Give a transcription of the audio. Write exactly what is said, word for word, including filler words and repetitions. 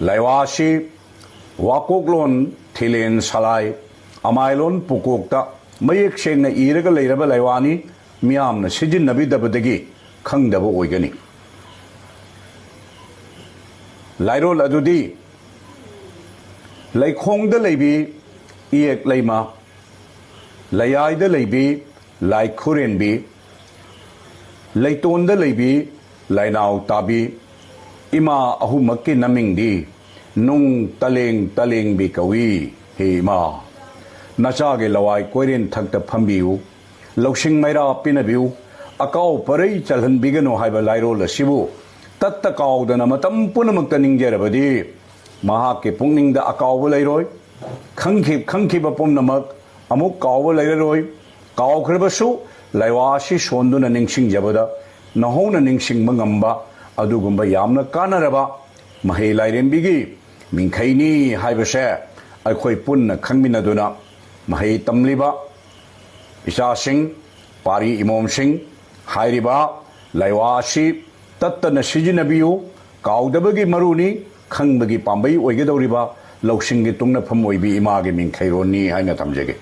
ꯂꯥꯏꯋꯥꯁꯤ ꯋꯥꯀꯣꯛꯂꯣꯟ ꯊꯤꯂꯦꯟ ꯁꯂꯥꯏ ꯑꯃꯥꯏꯂꯣꯟ ꯄꯨꯀꯣꯛꯇ ꯃꯌꯦꯛ ꯁꯦꯡꯅ ꯏꯔꯒ ꯂꯩꯔꯕ ꯂꯥꯏꯋꯥꯅꯤ꯫ ꯃꯤꯌꯥꯝꯅ ꯁꯤꯖꯤꯟꯅꯕꯤꯗꯕꯗꯒꯤ ꯈꯪꯗꯕ ꯑꯣꯏꯒꯅꯤ꯫ ꯂꯥꯏꯔꯣꯜ ꯑꯗꯨꯗꯤ ꯂꯩꯈꯣꯡꯗ ꯂꯩꯕꯤ ꯏꯌꯦꯛ ꯂꯩꯃ, ꯂꯩꯌꯥꯏꯗ ꯂꯩꯕꯤ ꯂꯥꯏ ꯈꯨꯔꯦꯟꯕꯤ, ꯂꯩꯇꯣꯟꯗ ꯂꯩꯕꯤ ꯂꯥꯏꯅꯥꯎ ꯇꯥꯕꯤ, ꯏꯃꯥ ꯑꯍꯨꯝꯃꯛꯀꯤ ꯅꯃꯤꯡꯗꯤ ꯅꯨꯡ ꯇꯂꯦꯡ ꯇꯂꯦꯡꯕꯤ ꯀꯧꯏ꯫ ꯍꯦ ꯏꯃꯥ, ꯅꯆꯥꯒꯤ ꯂꯋꯥꯏ ꯀꯣꯏꯔꯦꯟ ꯊꯛꯇ ꯐꯝꯕꯤꯌꯨ, ꯂꯧꯁꯤꯡ ꯃꯩꯔꯥ ꯄꯤꯅꯕꯤꯌꯨ, ꯑꯀꯥꯎ ꯄꯔꯩ ꯆꯜꯍꯟꯕꯤꯒꯅꯨ ꯍꯥꯏꯕ ꯂꯥꯏꯔꯣꯜ ꯑꯁꯤꯕꯨ ꯇꯠꯇ ꯀꯥꯎꯗꯅ ꯃꯇꯝ ꯄꯨꯝꯅꯃꯛꯇ ꯅꯤꯡꯖꯔꯕꯗꯤ ꯃꯍꯥꯛꯀꯤ ꯄꯨꯛꯅꯤꯡꯗ ꯑꯀꯥꯎꯕ ꯂꯩꯔꯣꯏ꯫ ꯈꯪꯈꯤ-, ꯈꯪꯈꯤꯕ ꯄꯨꯝꯅꯃꯛ ꯑꯃꯨꯛ ꯀꯥꯎꯕ ꯂꯩꯔꯔꯣꯏ꯫ ꯀꯥꯎꯈ꯭ꯔꯕꯁꯨ ꯂꯥꯏꯋꯥ ꯑꯁꯤ ꯁꯣꯟꯗꯨꯅ ꯅꯤꯡꯁꯤꯡꯖꯕꯗ ꯅꯧꯍꯧꯅ ꯅꯤꯡꯁꯤꯡꯕ ꯉꯝꯕ ꯑꯗꯨꯒꯨꯝꯕ ꯌꯥꯝꯅ ꯀꯥꯟꯅꯔꯕ ꯃꯍꯩ ꯂꯥꯏꯔꯦꯝꯕꯤꯒꯤ ꯃꯤꯡꯈꯩꯅꯤ ꯍꯥꯏꯕꯁꯦ ꯑꯩꯈꯣꯏ ꯄꯨꯟꯅ ꯈꯪꯃꯤꯟꯅꯗꯨꯅ ꯃꯍꯩ ꯇꯝꯂꯤꯕ ꯏꯆꯥꯁꯤꯡ, ꯄꯥꯔꯤ ꯏꯃꯣꯝꯁꯤꯡ, ꯍꯥꯏꯔꯤꯕ ꯂꯥꯏꯋꯥ ꯑꯁꯤ ꯇꯠꯇꯅ ꯁꯤꯖꯤꯟꯅꯕꯤꯌꯨ꯫ ꯀꯥꯎꯗꯕꯒꯤ ꯃꯔꯨꯅꯤ, ꯈꯪꯕꯒꯤ ꯄꯥꯝꯕꯩ ꯑꯣꯏꯒꯗꯧꯔꯤꯕ ꯂꯧꯁꯤꯡꯒꯤ ꯇꯨꯡꯅꯐꯝ ꯑꯣꯏꯕꯤ ꯏꯃꯥꯒꯤ ꯃꯤꯡꯈꯩꯔꯣꯟꯅꯤ ꯍꯥꯏꯅ ꯊꯝꯖꯒꯦ꯫